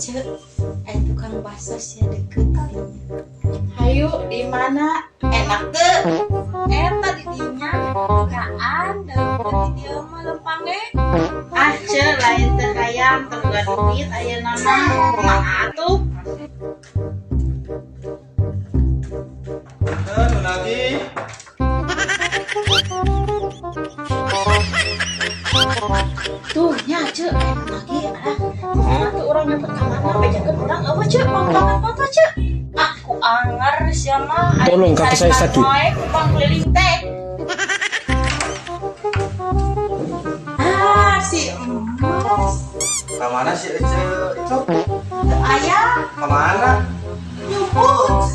Cek, aya tukang bakso sia deket dinya. Hayu di mana? Enak teu? Eta di dinya bukaan da di dieu mah lempang ge. Ah, ceu lain teu hayang teu boga duit ayeuna mah. Kumaha atuh? Nu nagih. Tuh nya ceu aya nu nagih alah. Kumaha tuh urang nyempet ka mana bejakeun urang eueuh ceu pangpangan foto ceu. Ah, ku anger sia mah. Tolong kaki saya sakit. Wae kupang keliling teh. Ah, si emas. Ka mana sih Ece? Itu Teu aya ka mana? Nyumput.